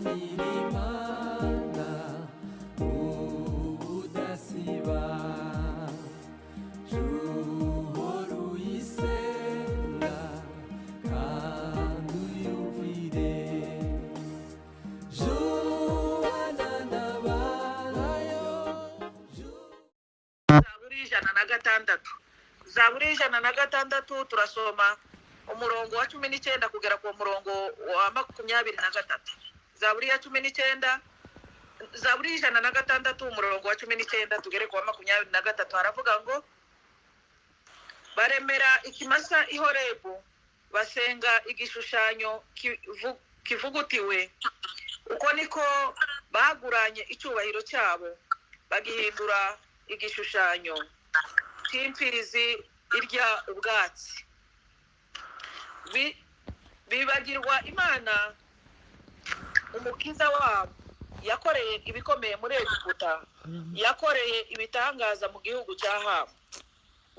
Usanganira Imana ubudasiba, uhora uyisenga kandi uyumvire, jubana n'abayo. Zaburi 106, Zaburi 106, turasoma umurongo wa 19 kugera ku murongo wa 23. Zaburi ya 19, Zaburi 106, umurongo wa 19 tugere ku wa 23. Haravuga ngo: "Baremera ikimasa i Horebu, basenga igishushanyo kivugutiwe. Uko niko baguranye icyubahiro cyabo, bagihindura igishushanyo cy'imfizi irya ubwatsi. Bibagirwa Imana Umukiza wabo, yakoreye ibikomeye muri Egiputa, yakoreye ibitangaza mu gihugu cya Hamu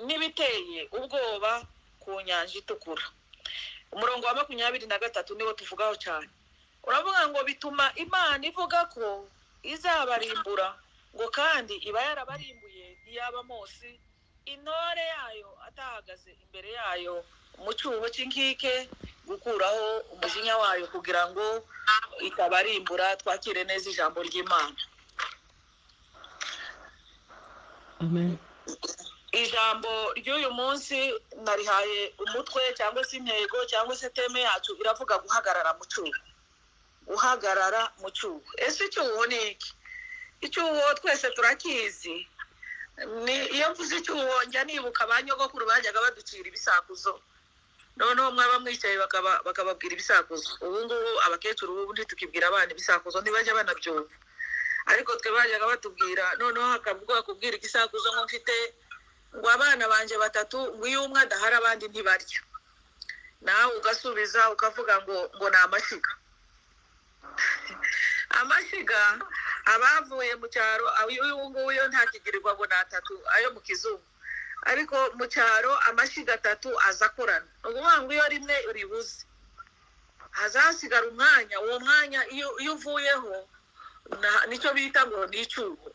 n'ibiteye ubwoba ku Nyanja Itukura." Umurongo wa 23 niwo tuvugaho cyane. Uravuga ngo bituma Imana ivuga ko izabarimbura, ngo kandi iba yarabarimbuye iyaba Mose intore yayo atahagaze imbere yayo mu cyuho cy'inkike gukuraho umujinya wayo kugira ngo itabarimbuра. Twakire neza ijambo ry'Imana. Amen. Ijambo ry'uyu munsi narihaye umutwe cyangwa se intego cyangwa se thème yacu iravuga guhagarara mu cyuho. Guhagarara mu cyuho. Ese icyuho ni iki? Icyuho twese turakizi. Ni iyo mvuze icyuho njya nibuka ba nyogokuru bajyaga baducira ibisakuzo, noneho mwaba mwicaye bakababwira ibisakuzo. Ubu ngubu abakecuru ubu ntitukibwira abana ibisakuzo, ntibajya banabyumva, ariko twe bajyaga batubwira. Noneho hakavuga kubwira igisakuzo ngo mfite ngo abana banje batatu, ngo iyo umwe adahari abandi ntibarya. Nawe ugasubiza ukavuga ngo ni amashyiga. Amashyiga, abavuye mu cyaro, uyu nguyu ntakigirirwa ngo ni atatu ayo mu kizungu, ariko mu cyaro amashyiga atatu aza akorana. Ni ukuvuga ngo iyo rimwe ribuze hazasigara umwanya, uwo mwanya iyo uvuyeho nicyo bita ngo ni icyuho.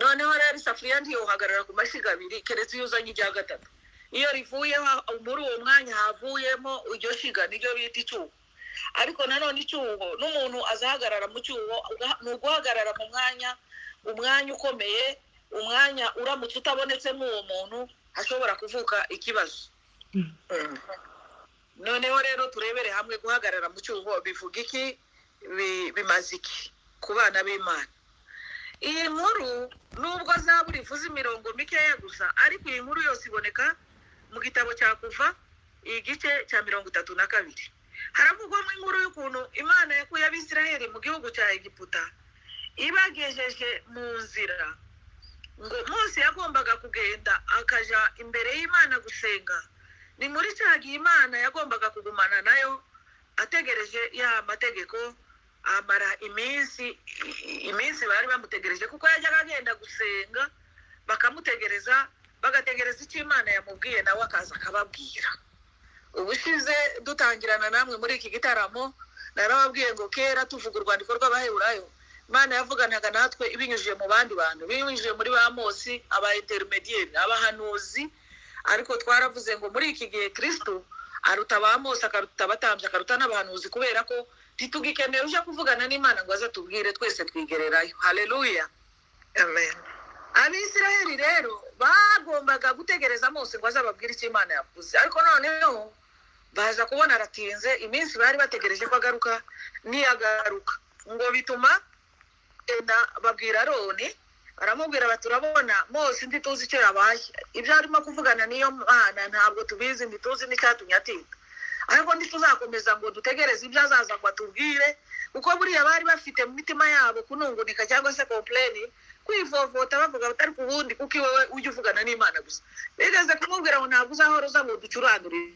Noneho rero isafuriya ntiyohagarara ku mashyiga abiri, keretse iyo uzanye irya gatatu. Iyo rivuyeho muri uwo mwanya havuyemo iryo shyiga, niryo bita icyuho. Ariko nanone icyuho n'umuntu azahagarara mu cyuho ni uguhagarara mu mwanya, umwanya ukomeye, umwanya uramutse utabonetsemo uwo muntu hashobora kuvuka ikibazo. Noneho rero turebere hamwe guhagarara mu cyuho bivuga iki, bimaze iki ku bana b'Imana. Iyi nkuru nubwo Zaburi ivuze imirongo mikeya gusa, ariko iyi nkuru yose iboneka mu gitabo cya Kuva, igice cya 32. Haravugwamo inkuru y'ukuntu Imana yakuye Abisiraheli mu gihugu cya Egiputa ibagejeje mu nzira, ngo Mose yagombaga kugenda akaja imbere y'Imana gusenga. Ni muri cya gihe Imana yagombaga kugumana nayo ategereje ya mategeko, amara iminsi bari bamutegereje, kuko yajyaga agenda gusenga bakamutegereza, bagategereza icyo Imana yamubwiye, nawe akaza akababwira. Ubushize dutangirana namwe muri iki gitaramo narababwiye ngo kera tuvuga urwandiko rw'Abaheburayo, Imana yavuganaga natwe ibinyujije mu bandi bantu, ibinyujije muri ba Mose, aba intermediaire, abahanuzi. Ariko twaravuze ngo muri iki gihe Kristo aruta ba Mose, akaruta abatambyi, akaruta n'abahanuzi, kubera ko ntitugikeneye uje kuvugana n'Imana ngo aze atubwire, twese twigererayo. Haleluya, Amen. Abisiraheli rero bagombaga gutegereza Mose ngo azababwire icyo Imana yavuze, ariko noneho baza kubona aratinze. Iminsi bari bategereje ko agaruka ntiyagaruka, ngo bituma enda babwira Aroni, baramubwira bati urabona Mose ntituzi icyo yabaye, ibyo arimo kuvugana n'iyo Mana ntabwo tubizi, ntituzi n'icyatumye atinda, ariko ntituzakomeza ngo dutegereze ibyo azaza ngo atubwire, kuko buriya bari bafite mu mitima yabo kunungunika cyangwa se complain, kwivovota, bavuga bati ariko ubundi kuko iwewe ujya uvugana n'Imana gusa. Bigeze kumubwira ngo ntabwo uzahora uza ngo ducuranurire,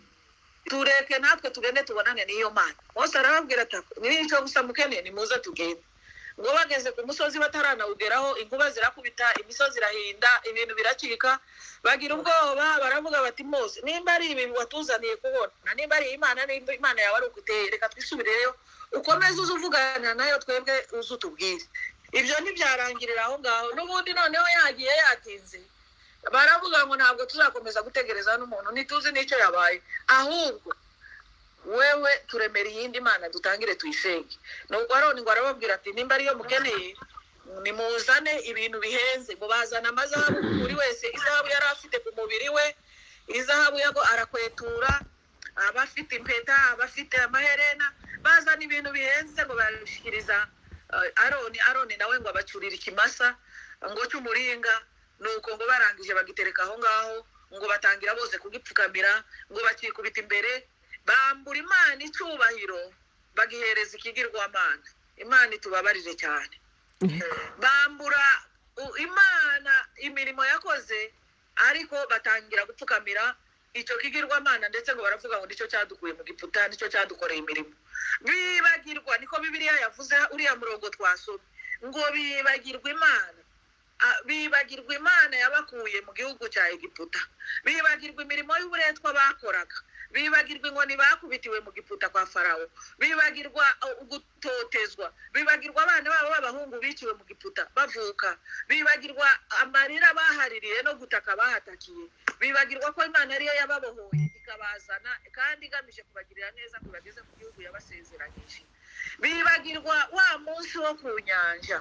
tureke natwe tugende tubonane n'iyo Mana. Mose arababwira ati ni icyo gusa mukeneye, nimuze tugende. Ngo bageze ku musozi bataranawugeraho, inkuba zirakubita, imisozi irahinda, ibintu biracika, bagira ubwoba, baravuga bati: "Mose, nimba ari ibi watuzaniye kubona, nimba ari Imana, nimba Imana yawe ari ukuteye, reka twisubireyo, ukomeze uze uvugana nayo, twebwe uze utubwire." Ibyo ntibyarangirira aho ngaho. N'ubundi noneho yagiye yatinze, baravuga ngo: "Ntabwo tuzakomeza gutegereza n'umuntu, ntituzi n'icyo yabaye, ahubwo wewe turemera iyindi mana dutangire tuyisenge." Nuko Aroni ngo arababwira ati: "Nimba ariyo mukeneye, nimuzane ibintu bihenze." Ngo bazana amazahabu, buri wese izahabu yari afite ku mubiri we, izahabu yago arakwetura, abafite impeta, abafite amaherena, bazana ibintu bihenze ngo barabishyikiriza Aroni. Aroni nawe ngo abacurira ikimasa ngo cy'umuringa. Nuko ngo barangije bagitereka aho ngaho, ngo batangira bose kugipfukamira, ngo bakikubita imbere, bambura Imana icyubahiro, bagihereza ikigirwamana. Imana itubabarire cyane. Bambura Imana imirimo yakoze, ariko batangira gupfukamira icyo kigirwamana, ndetse ngo baravuga ngo nicyo cyadukuye mu Giputa, nicyo cyadukoreye imirimo. Bibagirwa, niko Bibiliya yavuze, uriya murongo twasomye, ngo bibagirwa Imana. Bibagirwa Imana yabakuye mu gihugu cya Egiputa, bibagirwa imirimo y'uburetwa bakoraga, bibagirwa inkoni bakubitiwe mu Giputa kwa Farawo, bibagirwa gutotezwa, bibagirwa abana babo b'abahungu biciwe mu Giputa bavuka, bibagirwa amarira bahaririye no gutaka bahatakiye, bibagirwa ko Imana ariyo yababohoye ikabazana kandi igamije kubagirira neza ngo ibageze mu gihugu yabasezeranyije, bibagirwa wa munsi wo ku nyanja,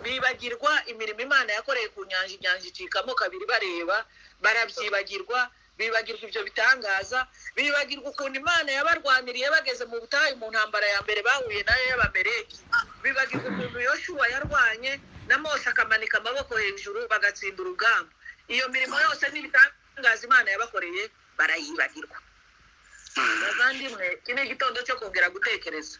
bibagirwa imirimo Imana yakoreye ku nyanja, inyanja icikamo kabiri bareba, barabyibagirwa, bibagirwa ibyo bitangaza, bibagirwa ukuntu Imana yabarwaniriye bageze mu butayu mu ntambara ya mbere bahuye nayo y'Abamereki, bibagirwa ukuntu Yoshuwa yarwanye na Mose akamanika amaboko hejuru bagatsinda urugamba. Iyo mirimo yose n'ibitangaza Imana yabakoreye barayibagirwa. Bavandimwe, iki ni igitondo cyo kongera gutekereza.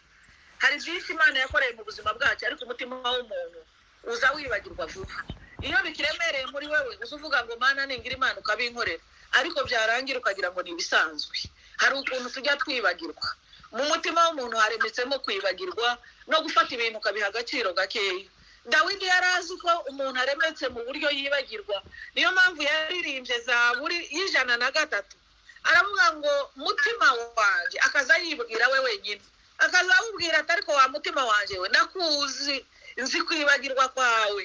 Hari byinshi Imana yakoreye mu buzima bwacu, ariko umutima w'umuntu uza wibagirwa vuba. Iyo bikiremereye muri wewe, uza uvuga ngo: "Mana, ningira Imana ukabinkorera," ariko byarangira ukagira ngo ni ibisanzwe. Hari ukuntu tujya twibagirwa. Mu mutima w'umuntu haremetsemo kwibagirwa no gufata ibintu ukabiha agaciro gakeya. Dawidi yari azi ko umuntu aremetse mu buryo yibagirwa, niyo mpamvu yaririmbye Zaburi y'103, aravuga ngo: "Mutima wanjye," akaza yibwira we wenyine, akaza awubwira ati: "Ariko wa mutima wanjye we, ndakuzi, nzi kwibagirwa kwawe,"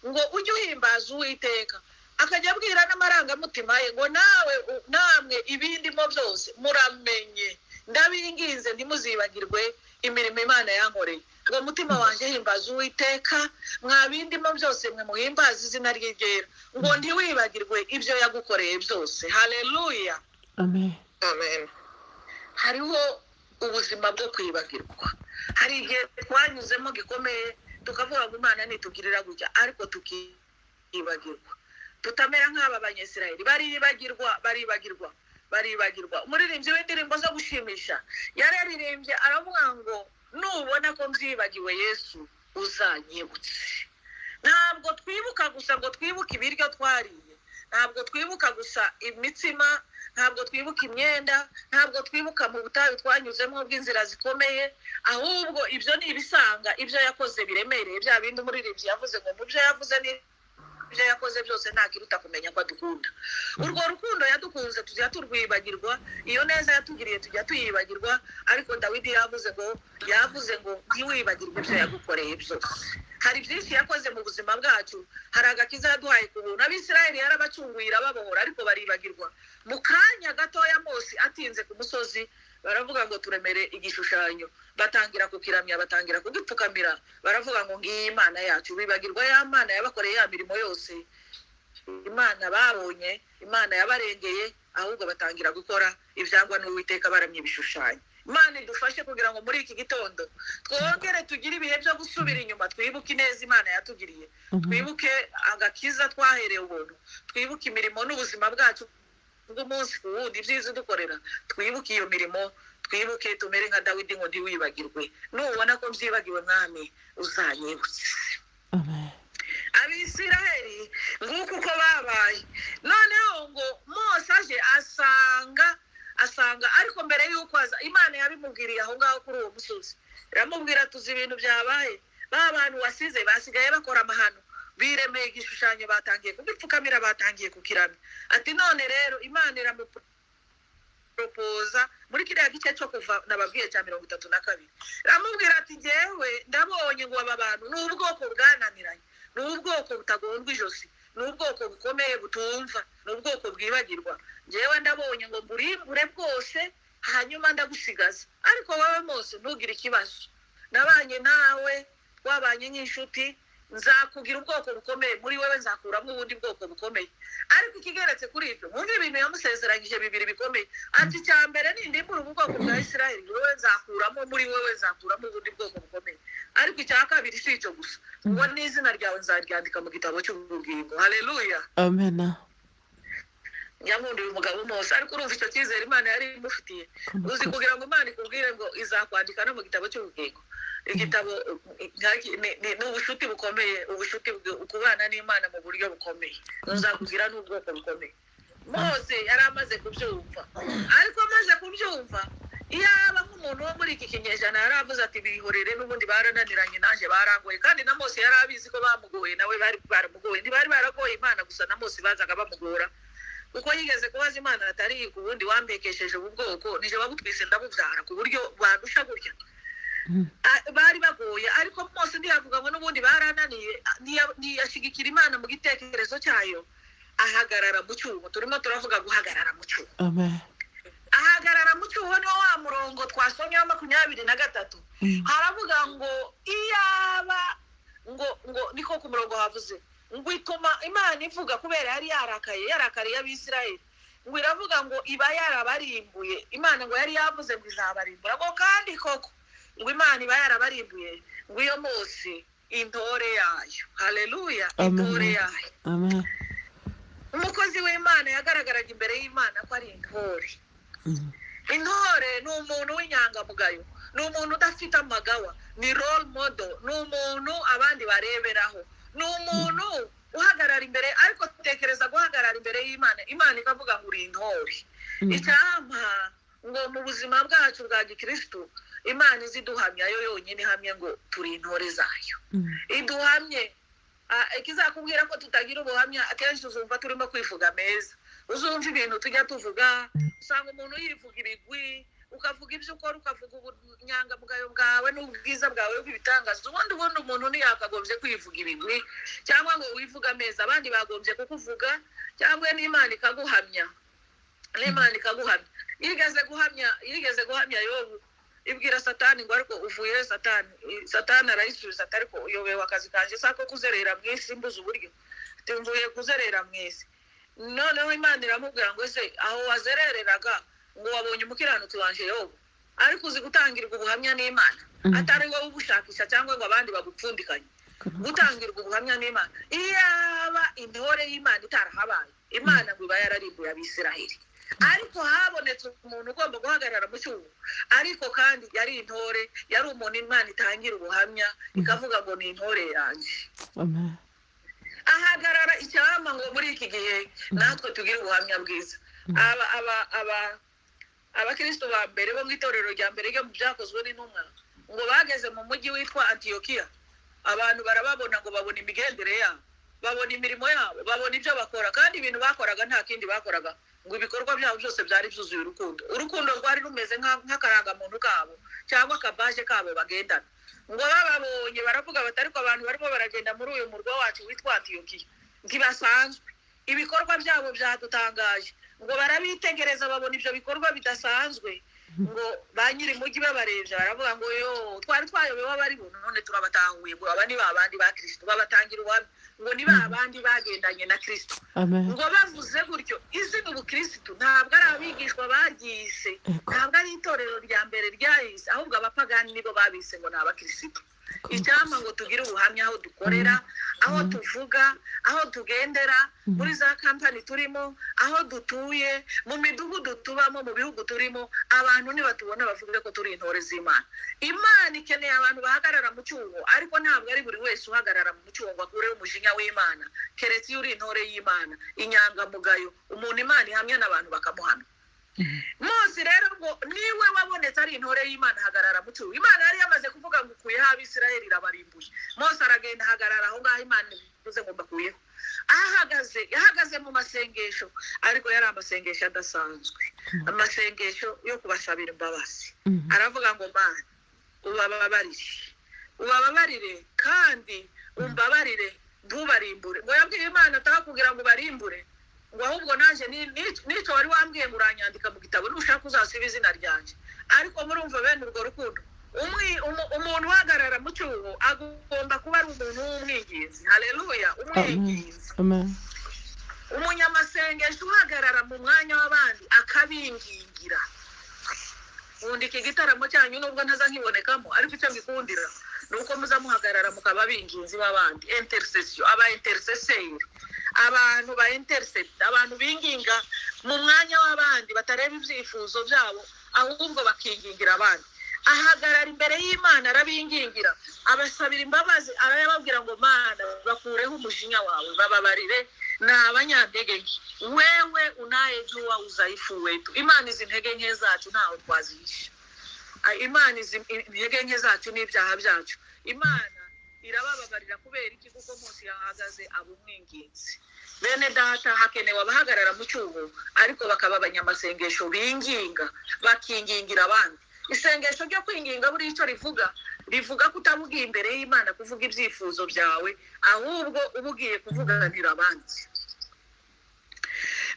ngo ujye uhimbaza Uwiteka. Akajya abwira n'amarangamutima ye ngo: "Nawe, namwe ibindimo byose, muramenye, ndabinginze, ntimuzibagirwe imirimo Imana yankoreye," ngo: "Mutima wanjye, himbaza Uwiteka, mwabindimo byose mwe, muhimbaze izina rye ryera," ngo ntiwibagirwe ibyo yagukoreye byose. Haleluya. Amen. Amen. Hariho ubuzima bwo kwibagirwa. Hari igihe twanyuzemo gikomeye, tukavuga ngo Imana nitugirira gutya, ariko tukibagirwa. Tutamera nk'aba Banyesirayeli, baribagirwa, baribagirwa, baribagirwa. Umuririmbyi w'indirimbo zo gushimisha yararirimbye, aravuga ngo: "Nubona ko mbyibagiwe, Yesu, uzanyibutse." Ntabwo twibuka gusa ngo twibuke ibiryo twariye, ntabwo twibuka gusa imitsima, ntabwo twibuka imyenda, ntabwo twibuka mu butayu twanyuzemo bw'inzira zikomeye, ahubwo ibyo ni ibisanga ibyo yakoze biremereye. Bya bindi umuririmbyi yavuze ngo mu byo yavuze ni ibyo yakoze byose, nta kiruta kumenya ko adukunda. Urwo rukundo yadukunze tujya turwibagirwa, iyo neza yatugiriye tujya tuyibagirwa, ariko Dawidi yavuze ngo ntiwibagirwe ibyo yagukoreye byose. Hari byinshi yakoze mu buzima bwacu. Hari agakiza yaduhaye ku buntu. Abisirayeli yarabacunguye, irababohora, ariko baribagirwa. Mu kanya gatoya, Mose atinze ku musozi, baravuga ngo: "Turemere igishushanyo." Batangira kukiramya, batangira kugipfukamira, baravuga ngo: "Ngiyi Imana yacu." Bibagirwa ya Mana yabakoreye ya mirimo yose, Imana babonye, Imana yabarengeye, ahubwo batangira gukora ibyangwa n'Uwiteka, baramya ibishushanyo. Imana idufashe kugira ngo muri iki gitondo twongere tugire ibihe byo gusubira inyuma, twibuke ineza Imana yatugiriye, twibuke agakiza twahereye ubuntu, twibuke imirimo n'ubuzima bwacu bw'umunsi ku wundi, ibyiza udukorera, twibuke iyo mirimo, twibuke, tumere nka Dawidi ngo: "Ntiwibagirwe, nubona ko mbyibagiwe, Mwami, uzanyibutse." Amen. Abisiraheli nguko uko babaye. Noneho ngo Mose aje asanga, ariko mbere y'uko aza, Imana yabimubwiriye aho ngaho kuri uwo musozi, iramubwira: "Tuzi ibintu byabaye." Ba bantu wasize basigaye bakora amahano, biremeye igishushanyo, batangiye kugipfukamira, batangiye kukiramya. Ati none rero Imana iramuporopoza muri kiriya gice cyo kuva nababwiye cya 32, iramubwira ati jyewe ndabonye ngo aba bantu ni ubwoko bwananiranye, ni ubwoko butagondwa ijosi, ni ubwoko bukomeye butumva, ni ubwoko bwibagirwa. Njyewe ndabonye ngo mburimbure bwose, hanyuma ndagusigaza. Ariko wowe Mose ntugire ikibazo, nabanye nawe, twabanye nk'inshuti, nzakugira ubwoko bukomeye, muri wewe nzakuramo ubundi bwoko bukomeye. Ariko ikigeretse kuri ibyo, mwumve ibintu yamusezeranyije bibiri bikomeye. Ati icya mbere, nindimbura ubu bwoko bwa Isirayeli, wowe nzakuramo, muri wewe nzakuramo ubundi bwoko bukomeye. Ariko icya kabiri si icyo gusa, ngo n'izina ryawe nzaryandika mu gitabo cy'ubugingo. Haleluya. Amen. Nyankunda uyu mugabo Mose, ariko urumva icyo cyizere Imana yari imufitiye. Uzi kugira ngo Imana ikubwire ngo izakwandika no mu gitabo cy'ubugingo, igitabo ni ubushuti bukomeye, ubushuti kubana n'Imana mu buryo bukomeye, nzakugira n'ubwoko bukomeye. Mose yari amaze kubyumva, ariko amaze kubyumva, iyaba nk'umuntu wo muri iki kinyejana yari avuze ati bihorere, n'ubundi barananiranye, nanjye barangoye. Kandi na Mose yari abizi ko bamugoye, nawe bari baramugoye, ntibari baragoye Imana gusa, na Mose bazaga bamugora, kuko yigeze kubaza Imana atari ku bundi wambekesheje ubu bwoko, nije wabutwise ndabubyara ku buryo bandusha gutya. Bari bagoye, ariko Mose ntiyavuga ngo n'ubundi barananiye, ntiyashyigikira Imana mu gitekerezo cyayo, ahagarara mu cyuho. Turimo turavuga guhagarara mu cyuho. Amen. Ahagarara mu cyuho niwo wa murongo twasomye wa 23. Haravuga ngo iyaba ngo ngo niko ku murongo havuze ngo ituma Imana ivuga, kubera yari yarakaye, yarakariye Abisirayeli, ngo iravuga ngo iba yarabarimbuye. Imana ngo yari yavuze ngo izabarimbura, ngo kandi koko ngo Imana iba yarabarimbuye, ngo iyo Mose intore yayo. Haleluya. Intore yayo. Amen. Umukozi w'Imana yagaragaraga imbere y'Imana ko ari intore. Intore ni umuntu w'inyangamugayo, ni umuntu udafite amagawa, ni role model, ni umuntu abandi bareberaho, ni umuntu uhagarara imbere. Ariko tekereza guhagarara imbere y'Imana, Imana ikavuga ngo uri intore. Icyampa ngo mu buzima bwacu bwa gikristu Imana iziduhamya yo yonyine, ihamye ngo turi intore zayo, iduhamye. Ikizakubwira ko tutagira ubuhamya, akenshi uzumva turimo kwivuga meza, uzumva ibintu tujya tuvuga, usanga umuntu yivuga ibigwi, ukavuga ibyo ukora, ukavuga ubunyangamugayo bwawe n'ubwiza bwawe bw'ibitangaza. Ubundi umuntu ntiyakagombye kwivuga ibigwi cyangwa ngo wivuge ameza, abandi bagombye kukuvuga, cyangwa n'Imana ikaguhamya, n'Imana ikaguhamya. Yigeze guhamya Yobu, ibwira Satani ngo ariko uvuye Satani. Satani arayisubiza ati ariko uyobewe akazi kanjye sako kuzerera mu isi mbuze uburyo, ati mvuye kuzerera mu isi. Noneho Imana iramubwira ngo ese aho wazerereraga ngo wabonye umukiranutsi wanje Yobu? Ariko uzi gutangirwa ubuhamya n'Imana, atari wowe ubushakisha cyangwa ngo abandi bagupfundikanye, gutangirwa ubuhamya n'Imana. Iyaba intore y'Imana itarahabaye, Imana ngo iba yararimbuye Abisirayeli. Ariko habonetse umuntu ugomba guhagarara mu cyuho, ariko kandi yari intore, yari umuntu Imana itangira ubuhamya ikavuga ngo ni intore yanjye. Amen. Ahagarara. Icyampa ngo muri iki gihe natwe tugire ubuhamya bwiza. Abakristo ba mbere bo mu itorero rya mbere ryo mu Byakozwe n'Intumwa, ngo bageze mu mujyi witwa Antiyokiya, abantu barababona, ngo babona imigendere yabo, babona imirimo yabo, babona ibyo bakora. Kandi ibintu bakoraga nta kindi bakoraga, ngo ibikorwa byabo byose byari byuzuye urukundo. Urukundo rwari rumeze nk'akarangamuntu kabo cyangwa akabaje kabo bagendana. Ngo bababonye baravuga bati ariko abantu barimo baragenda muri uyu murwa wacu witwa Antiyokiya ntibasanzwe, ibikorwa byabo byadutangaje. Ngo barabitegereza, babona ibyo bikorwa bidasanzwe. Ngo ba nyiri mujyi babarebye baravuga ngo yo twari twayobewe abari bo, none turabatahuye, ngo aba ni ba bandi ba Kristo. Babatangira ubuhamya ngo ni ba bandi bagendanye na Kristo. Amen. Ngo bavuze gutyo, izina ubukristo ntabwo ari abigishwa baryise, ntabwo ari itorero rya mbere ryahise, ahubwo abapagani nibo babise ngo ni abakristo. Icyampa ngo tugire ubuhamya aho dukorera, aho tuvuga, aho tugendera, muri za kampani turimo, aho dutuye, mu midugudu tubamo, mu bihugu turimo, abantu nibatubona bavuge ko turi intore z'Imana. Imana ikeneye abantu bahagarara mu cyuho, ariko ntabwo ari buri wese uhagarara mu cyuho ngo akureho umujinya w'Imana, keretse iyo uri intore y'Imana, inyangamugayo, umuntu Imana ihamya n'abantu bakamuhamya. Mose rero ngo niwe wabonetse ari intore y'Imana, ahagarara mu cyuho. Imana yari yamaze kuvuga ngo ukuyeho Abisirayeli, irabarimbuye. Mose aragenda ahagarara aho ngaho Imana ivuze ngo mbakuyeho. Ahagaze, yahagaze mu masengesho, ariko yari amasengesho adasanzwe, amasengesho yo kubasabira imbabazi. Aravuga ngo Mana, ubababarire, ubababarire kandi umbabarire, ntubarimbure. Ngo yabwiye Imana ataha kugira ngo ubarimbure, ngo ahubwo nanjye n'icyo wari wambwiye ngo uranyandika mu gitabo, nushaka uzasiba izina ryanjye. Ariko murumva bene urwo rukundo, umuntu uhagarara mu cyuho agomba kuba ari umuntu w'umwinginzi. Haleluya! Umwinginzi. Amen. Umunyamasengesho uhagarara mu mwanya w'abandi akabingingira. Nkunda iki gitaramo cyanyu nubwo ntaza nkibonekamo, ariko icyo mbikundira ni uko muza muhagarara mukaba abinginzi b'abandi. Intercession, aba intercesseur, abantu ba intercept, abantu binginga mu mwanya w'abandi, batareba ibyifuzo byabo ahubwo bakingingira abandi. Ahagarara imbere y'Imana arabingingira, abasabira imbabazi, arababwira ngo Mana, bakureho umujinya wawe, bababarire, ni abanyantege nke. Wewe unayejua udhaifu wetu. Imana izi intege nke zacu, ntaho twazihisha. Imana izi intege nke zacu n'ibyaha byacu. Imana irabababarira. Kubera iki? Kuko Mose yahagaze aba umwinginzi. Bene data, hakenewe abahagarara mu cyuho ariko bakaba abanyamasengesho binginga, bakingingira abandi. Isengesho ryo kwinginga buriya icyo rivuga, rivuga ko utaba ugiye imbere y'Imana kuvuga ibyifuzo byawe, ahubwo uba ugiye kuvuganira abandi.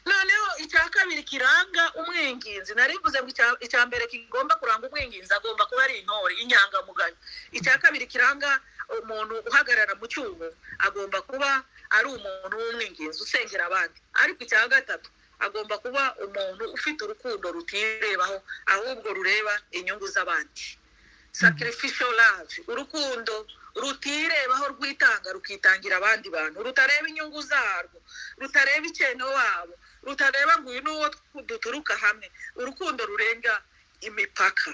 Noneho icya kabiri kiranga umwinginzi, narivuze ngo icya mbere kigomba kuranga umwinginzi, agomba kuba ari intore inyangamugayo. Icya kabiri kiranga umuntu uhagarara mu cyuho, agomba kuba ari umuntu w'umwinginzi usengera abandi. Ariko icya gatatu, agomba kuba umuntu ufite urukundo rutirebaho ahubwo rureba inyungu z'abandi, sacrificial love, urukundo rutirebaho, rwitanga, rukitangira abandi bantu, rutareba inyungu zarwo, rutareba icyeno wabo, rutareba ngo uyu ni uwo duturuka hamwe, urukundo rurenga imipaka.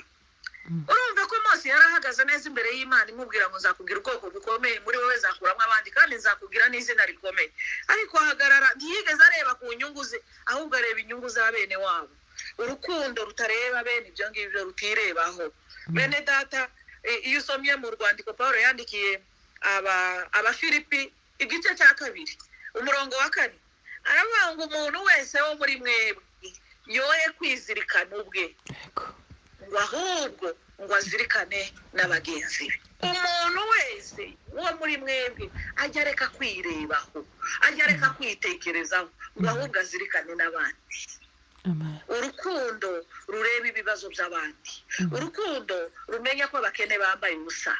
Urumva ko Mose yari ahagaze neza imbere y'Imana, imubwira ngo nzakubwira ubwoko bukomeye, muri wowe nzakuramo abandi, kandi nzakubwira n'izina rikomeye. Ariko ahagarara, ntiyigeze areba ku nyungu ze, ahubwo areba inyungu za bene wabo. Urukundo rutareba bene ibyo ngibyo, rutirebaho. Bene data, iyo usomye mu rwandiko Paul yandikiye Abafilipi, igice cya 2 umurongo wa 4, aravuga ngo umuntu wese wo muri mwebwe yoye kwizirikana ubwe, ngo ahubwo ngo azirikane na bagenzi be. Umuntu wese wo muri mwebwe ajya areka kwirebaho, ajya areka kwitekerezaho, ngo ahubwo azirikane n'abandi. Urukundo rureba ibibazo by'abandi, urukundo rumenya ko abakene bambaye ubusa,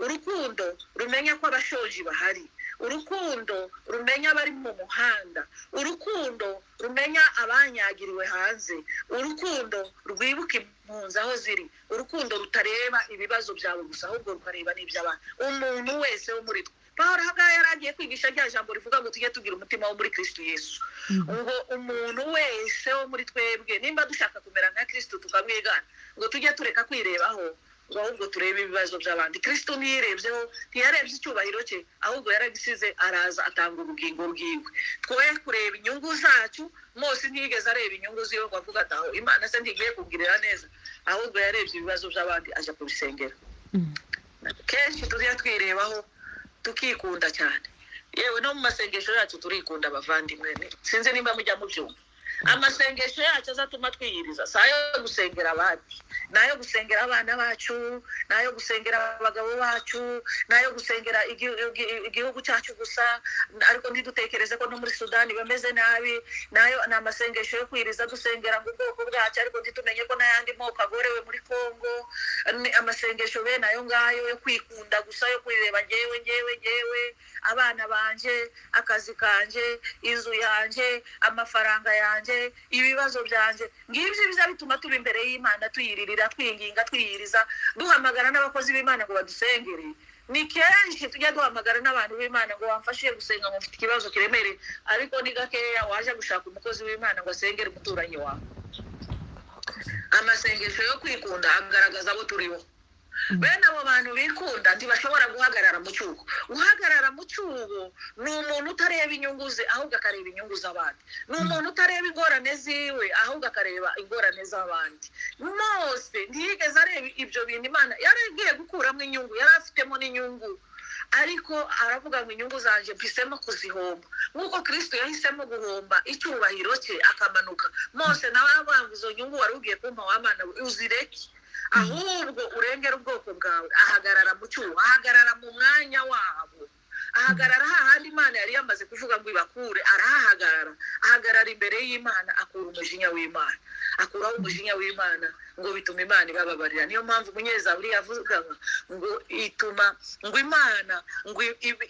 urukundo rumenya ko abashonji bahari, urukundo rumenya abari mu muhanda, urukundo rumenya abanyagiriwe hanze, urukundo rwibuka impunzi aho ziri, urukundo rutareba ibibazo byawe gusa ahubwo rukareba n'iby'abandi. Umuntu wese wo muri twe. Pawulo aha ngaha yari agiye kwigisha rya jambo rivuga ngo tujye tugira umutima wo muri Kristo Yesu, ngo umuntu wese wo muri twebwe, nimba dushaka kumera nka Kristo tukamwigana, ngo tujye tureka kwirebaho, ngo ahubwo turebe ibibazo by'abandi. Kristo ntiyirebyeho, ntiyarebye icyubahiro cye, ahubwo yaragisize araza atanga ubugingo bwiwe. Twoye kureba inyungu zacu. Mose ntiyigeze areba inyungu ziwe ngo avuge ati aho Imana se ntigiye kugirira neza, ahubwo yarebye ibibazo by'abandi aja kubisengera. Kenshi tujya twirebaho, tukikunda cyane, yewe no mu masengesho yacu turikunda. Abavandimwe, sinzi nimba mujya mubyumva, amasengesho yacu azatuma twiyiriza si ayo gusengera abandi, ni ayo gusengera abana bacu, ni ayo gusengera abagabo bacu, ni ayo gusengera igihugu cyacu gusa, ariko ntidutekereze ko no muri Sudani bameze nabi. Nayo ni amasengesho yo kwiriza dusengera ngo ubwoko bwacu, ariko ntitumenye ko n'ayandi moko agorewe muri Kongo. Ni amasengesho bene ayo ngayo yo kwikunda gusa, yo kwireba ngewe, ngewe, ngewe, abana banje, akazi kanje, inzu yanje, amafaranga yanje, ibibazo byanje. Ngibyo biza bituma tuba imbere y'Imana tuyiririra, twinginga, twiyiriza, duhamagara n'abakozi b'Imana ngo badusengere. Ni kenshi tujya duhamagara n'abantu b'Imana ngo wamfashije gusenga, ngo mfite ikibazo kiremereye, ariko ni gakeya waje gushaka umukozi w'Imana ngo asengere umuturanyi wawe. Amasengesho yo kwikunda agaragaza abo turibo. Bene abo bantu bikunda ntibashobora guhagarara mu cyuho. Guhagarara mu cyuho ni umuntu utareba inyungu ze, ahubwo akareba inyungu z'abandi. Ni umuntu utareba ingorane ziwe, ahubwo akareba ingorane z'abandi. Mose ntiyigeze areba ibyo bintu. Imana yari igiye gukuramo inyungu, yari afitemo n'inyungu, ariko aravuga ngo inyungu zanjye mpisemo kuzihomba, nk'uko Kristo yahisemo guhomba icyubahiro cye akamanuka. Mose nawe aravuga ngo izo nyungu wari ugiye kumpa wa Mana we, uzireke, ahubwo urengere ubwoko bwawe. Ahagarara mu cyuho, ahagarara mu mwanya wabo, ahagarara hahandi Imana yari yamaze kuvuga ngo ibakure, arahahagarara, ahagarara imbere y'Imana, akura umujinya w'Imana, akuraho umujinya w'Imana, ngo bituma Imana ibababarira. Niyo mpamvu umunyezaburi yavugaga ngo ituma ngo Imana ngo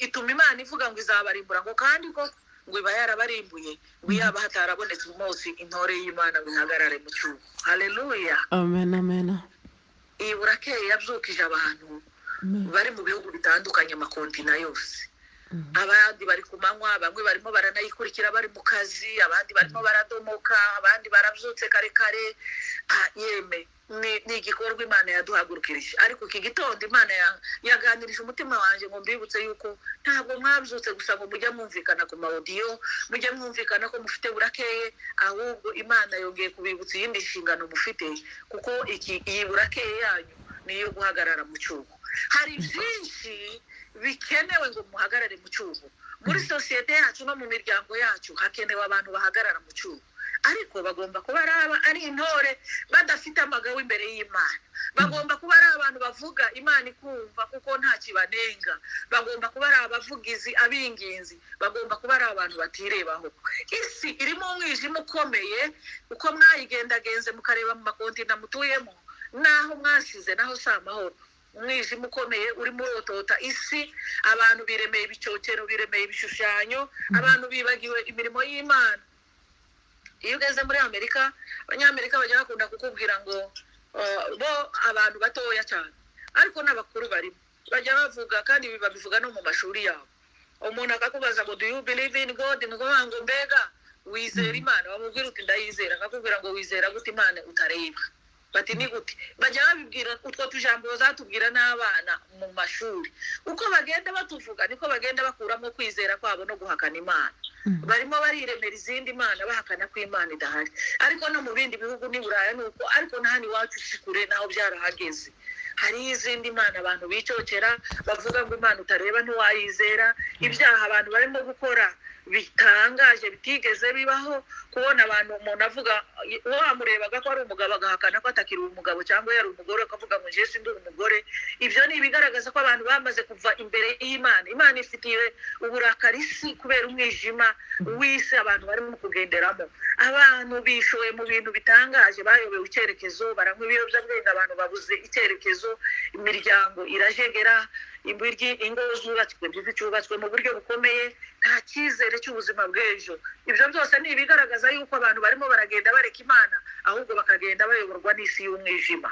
ituma Imana ivuga ngo izabarimbura, ngo kandi koko ngo iba yarabarimbuye, ngo yaba hatarabonetse umunsi intore y'Imana ngo ihagarare mu cyuho. Haleluya. Amen, amen. Iyi burakeye yabyukije abantu Amen. bari mu bihugu bitandukanye, amakontina yose. Abandi bari ku manywa, bamwe barimo baranayikurikira bari mu kazi, abandi barimo baradomoka, abandi barabyutse kare kare. Yeme ni igikorwa Imana yaduhagurukirije. Ariko iki gitondo Imana yaganirije umutima wanjye ngo mbibutse yuko ntabwo mwabyutse gusa ngo mujye mwumvikana ku mawodiyo, mujye mwumvikana ko mufite burakeye, ahubwo Imana yongeye kubibutsa iyindi nshingano mufite, kuko iyi burakeye yanyu ni iyo guhagarara mu cyuho. Hari byinshi bikenewe ngo muhagarare mu cyuho. Muri sosiyete yacu no mu miryango yacu hakenewe abantu bahagarara mu cyuho, ariko bagomba kuba ari intore, badafite amagawe imbere y'Imana. Bagomba kuba ari abantu bavuga Imana ikumva, kuko nta kibanenga. Bagomba kuba ari abavugizi, abinginzi. Bagomba kuba ari abantu batirebaho. Isi irimo umwijima ukomeye, uko mwayigendagenze mukareba mu makontinent mutuyemo naho mwasize naho si amahoro. Umwijima ukomeye urimo urotota isi. Abantu biremeye ibicocero, biremeye ibishushanyo, abantu bibagiwe imirimo y'Imana. Iyo ugeze muri Amerika, Abanyamerika bajya bakunda kukubwira ngo bo abantu batoya cyane, ariko n'abakuru barimo, bajya bavuga, kandi ibi babivuga no mu mashuri yabo. Umuntu akakubaza ngo do you believe in God? Ni ukuvuga ngo mbega wizera Imana? Wamubwira uti ndayizera, akakubwira ngo wizera gute Imana utareba? Bati ni gute? Bajya babibwira utwo tujambo bazatubwira n'abana mu mashuri. Uko bagenda batuvuga niko bagenda bakuramo kwizera kwabo no guhakana Imana. Barimo bariremera izindi mana, bahakana ko Imana idahari. Ariko no mu bindi bihugu n'i Buraya ni uko, ariko na hano iwacu si kure, naho byarahageze. Hariho izindi mana abantu bicocera, bavuga ngo Imana utareba ntiwayizera. Ibyaha abantu barimo gukora bitangaje bitigeze bibaho, kubona abantu umuntu avuga wamurebaga ko ari umugabo agahakana ko atakiri umugabo, cyangwa yari umugore akavuga ngo njye sindi umugore. Ibyo ni ibigaragaza ko abantu bamaze kuva imbere y'Imana. Imana ifitiye uburakari isi kubera umwijima w'isi abantu barimo kugenderamo. Abantu bishoye mu bintu bitangaje, bayobewe icyerekezo, baranywa ibiyobyabwenge, abantu babuze icyerekezo, imiryango irajegera, ingo zubatswe ntizicubatswe mu buryo bukomeye, nta cyizere cy'ubuzima bw'ejo. Ibyo byose ni ibigaragaza yuko abantu barimo baragenda bareka Imana, ahubwo bakagenda bayoborwa n'isi y'umwijima.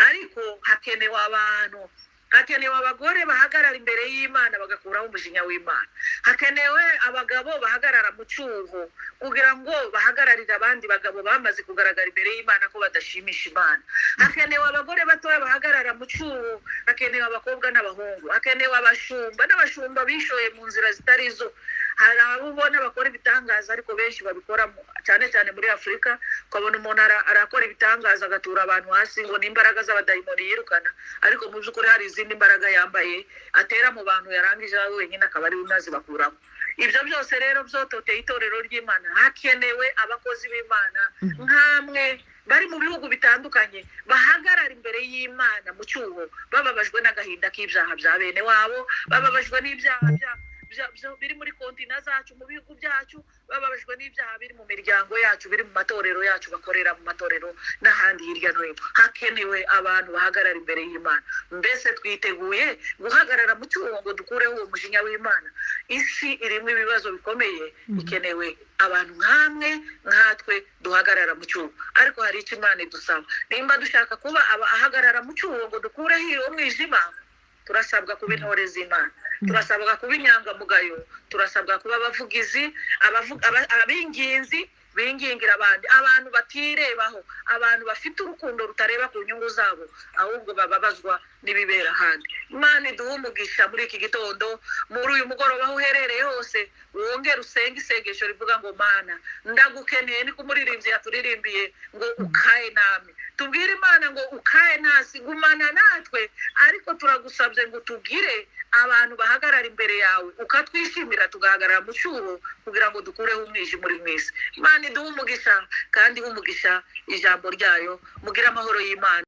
Ariko hakenewe abantu, hakenewe abagore bahagarara imbere y'Imana bagakuraho umujinya w'Imana. Hakenewe abagabo bahagarara mu cyuho kugira ngo bahagararire abandi bagabo bamaze kugaragara imbere y'Imana ko badashimisha Imana. Hakenewe abagore batoya bahagarara mu cyuho, hakenewe abakobwa n'abahungu, hakenewe abashumba n'abashumba bishoye mu nzira zitari zo. Hari abo ubona bakora ibitangaza, ariko benshi babikora cyane cyane muri Afurika, ukabona umuntu arakora ibitangaza agatura abantu hasi ngo ni imbaraga z'abadayimoni yirukana, ariko mu by'ukuri hari izindi mbaraga yambaye atera mu bantu, yarangije wenyine akaba ari we unazibakuramo. Ibyo byose rero byototeye itorero ry'Imana. Hakenewe abakozi b'Imana nk'amwe bari mu bihugu bitandukanye bahagarara imbere y'Imana mu cyuho, bababajwe n'agahinda k'ibyaha bya bene wabo, bababajwe n'ibyaha biri muri kontina zacu, mu bihugu byacu, bababajwe n'ibyaha biri mu miryango yacu, biri mu matorero yacu, bakorera mu matorero n'ahandi hirya no hino. Hakenewe abantu bahagarara imbere y'Imana. Mbese twiteguye guhagarara mu cyuho ngo dukureho uwo mujinya w'Imana? Isi irimo ibibazo bikomeye, ikenewe abantu nkamwe nkatwe duhagarara mu cyuho. Ariko hari icyo Imana idusaba. Nimba dushaka kuba ahagarara mu cyuho ngo dukureho uwo mwijima, turasabwa kuba intore z'Imana, turasabwa kuba inyangamugayo, turasabwa kuba abavugizi, abinginzi bingingira abandi, abantu batirebaho, abantu bafite urukundo rutareba ku nyungu zabo, ahubwo bababazwa n'ibibera ahandi. Imana iduhe umugisha muri iki gitondo, muri uyu mugoroba, aho uherereye hose, wongere usenge isengesho rivuga ngo: "Mana, ndagukeneye." Niko umuririmbyi yaturirimbiye ngo: "Ukae nami." Tubwire Imana ngo: "Ukae nasi, gumana natwe." Ariko turagusabye ngo tugire abantu bahagarara imbere yawe, ukatwishimira, tugahagarara mu cyuho kugira ngo dukureho umwijima uri mu isi. Imana iduhe umugisha kandi ihe umugisha ijambo ryayo. Mugire amahoro y'Imana.